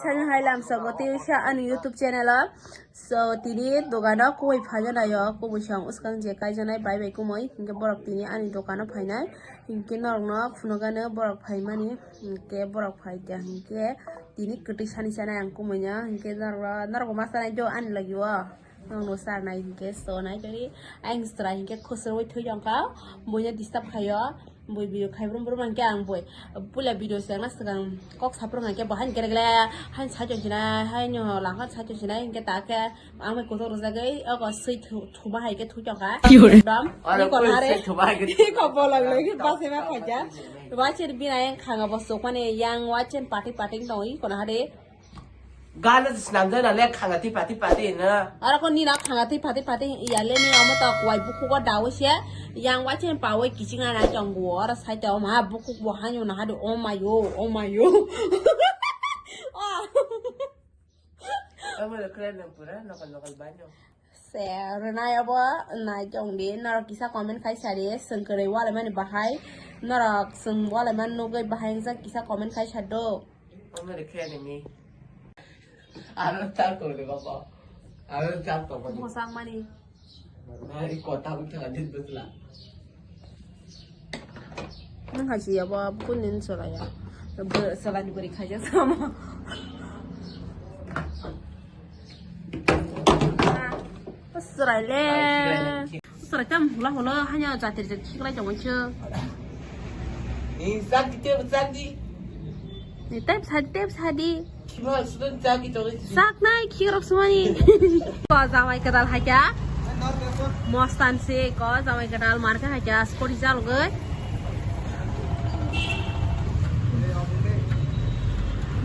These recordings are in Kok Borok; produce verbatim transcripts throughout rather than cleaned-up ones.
Sani hai lamsa bo tei sa ani YouTube channel o. So, tini dogano kubui phaina naio, kubui song uskang je kaijanai bai bai kumui, hinkhe borok tini ani dogano phainai, hinkhe norokno phunukgano borok phaimani, hinkhe borok phaikha hinkhe tini kwtwi sani sanai ang kumuino, hinkhe norok, norokbo ma sanai do ani lagio. Nokno sarnai hinkhe sonai kari ayang chwrai hinkhe khosrwui thwi tongkha, buino disturb khaio, bui video khai brum brum hinkhe ang bui puila video se angna swkang kok saprung hinkhe bo haini gere gele haini side o sinai haini langkha side o sinai hinkhe ta khe ang bai kotor rwjagwi ogo swi thu-, thuma hai khe thwi tongkha. Ki hore? Ekdom. Oro iko pui nare. Swi thuma hai khe. Iko bolong lagi base ma khaja. Wachen bina yang khanga bo sokmani yang wachen pati pati tongo iko nahade. Gana se swnamjak na le khanga twi pati pati na. Aro ko nina khanga twi pati pati ya le ni amo ta kwai bukhuk o dawi se yang wachen pawi kiching na nai tongo oro side o ma bukhuk bo hanyo na hado o mayo o mayo. Amo le kra nang pura nokol nokol banyo. Se rwnai obo nai tong di norok kisa comment khai sa di swng kwrwi walaimani bahai norok swng walaimani nugwi bahai wngjak kisa comment khai sa do. Amo le kra nang ni. Aro chal to de baba. Aro chal to baba. Mosak mani. Nari kota bwtha din bwsla. Nang hai si yabo, bukun din sola ya. Sola ni bori khaja sama. Sorai le. Sorai tam hula hula hanya jatir jatir khiklai jongoi chu. Ni sak di te sak di. Ni tep sadi tep sadi. Saknai khikrok sumani. Ko jamai kwtal haikha. Mostan se ko jamai kwtal markha haikha skori jalgoi.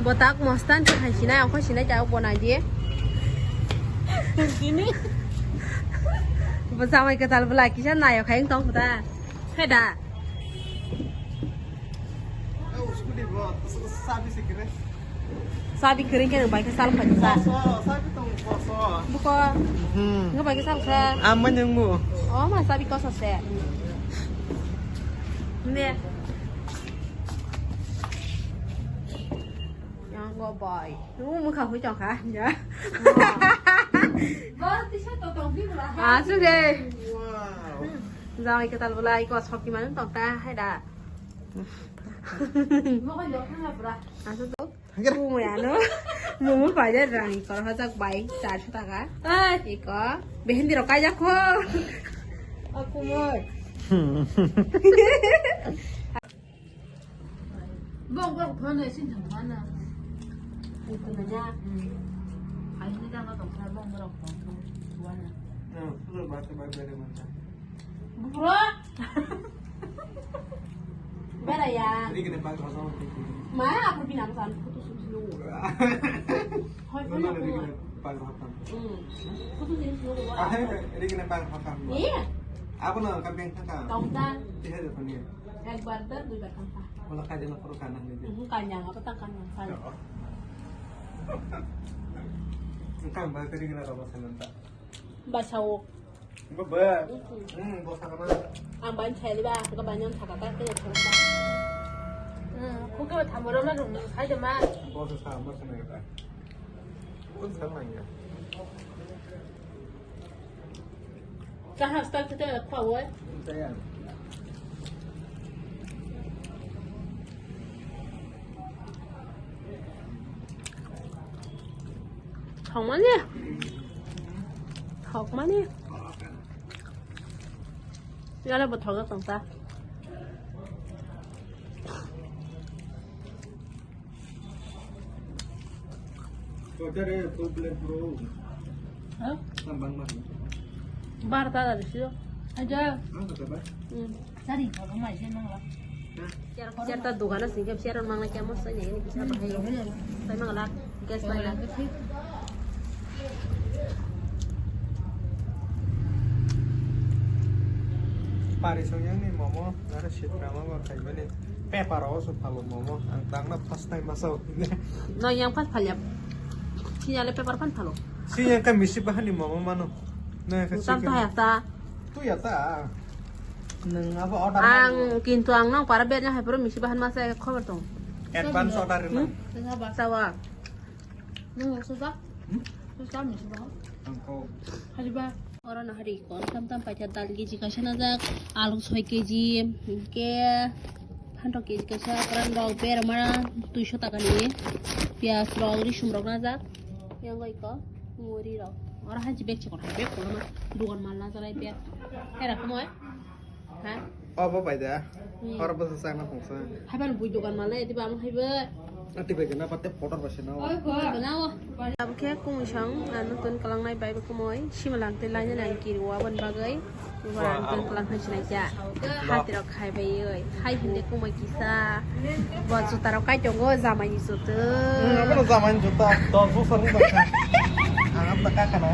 Botak mostan se hai sinai ongkho sinai ta bonai di. Sini. Bo jamai kwtal bwla kisa nayok hai tong khuda. Heda. Sabi kering kering bai kesal kha sa. Buko. Hmm. Nggak bai kesal kha. Aman yang mu. Oh, ma sabi kosa se. Ne. Yang go boy. Nung mukha hui tong kha ya. Asuk de. Wow. Jawai kwtal bwla iko sokti manung tong ta hai da. Asuk do. Mumui ano. Mumu pai de rang kor hajak bai charso taka. Iko behendi rok kaijak kho. Aku moi. Bong bong phone sin thang mana. Itu nanya. Ayo ni tang tong sa bong bong phone. Wana. Bro. Bera ya. Ini kena bang kosong. Ma aku pinang san putus sini. Hoi punya aku. Photo sini sini. Ah, ini kena bang kosong. Iya. Aku nak kambing kata. Tong ta. Tiga depan ni. Ekbar dar, duibar kanta. Wala kanya na puro kana ni. Mhm, kanya, apa tang kanya? Kanya. Engkau bahasa di kena apa sana tak? Bahasa wok. Baba. Mhm. Hmm, bahasa mana? Ang ban chai ba, ka ban yang thaka ka kena thaka. Hmm, kuka thamoro ma rung, hai de ma. Bahasa sama sana ka. Kun sama ya. Kaham start kita khawo. Thokmani. Thokmani. Yala bo thok tong ta. Order e full plate bro. Ha? Tambang mas. Bar ta da sio. Aja. Ang kata ba? Hmm. Sari ko ma je mang la. Certa dogana singke share mang la kya mo sa ni ni bisa bahai. Sai mang la. Gas lai la. Pari songyang ni momo, nara sit nama ba khai mani. Paper o so phalo momo, ang tangna first time masa o. No yang pas phalya. Sinyale paper pan phalo. Si yang ka misi bahani momo mano. Na ka. Utam si ta ya ta. Tu ya ta. Nang apa order? Ang kintu ang nang para bed na hai pura misi bahan masa khobor tong. Advance order na. Hmm? Sawa. Nung susa? Susa ni susa. Angko. Hariba. Oro no hari kon tam tam paita dal keji kaisa najak, alu soi keji, hingke phantok keji kaisa, kwran rok berama duiso taka ni, piyaj rok, risum rok najak, yang bai ko muri rok. Oro hanchi bag chikon hai bag kono ma dugan mal najak lai bag. Hera kumoi. Ha? Obo bai da. Hmm. Oro bwsa chakna tongsa. Haiban bui dugan male, edi bang haibo. Ati bai gana patte photo bai seno. Oi, bana o. Abo khe kumui song, ah, nutun kalangnai bai bo kumui, sima lang te laina nang kiri wa ban bagwi. Wa, nutun kalang hai sinai ja. Hati rok khai bai oi. Hai hinde kumui kisa. Bo juta rok kai tongo, jamai ni juta. Hmm, abo no jamai ni juta. To, so, so, so, so. Ang abo ta ka kana.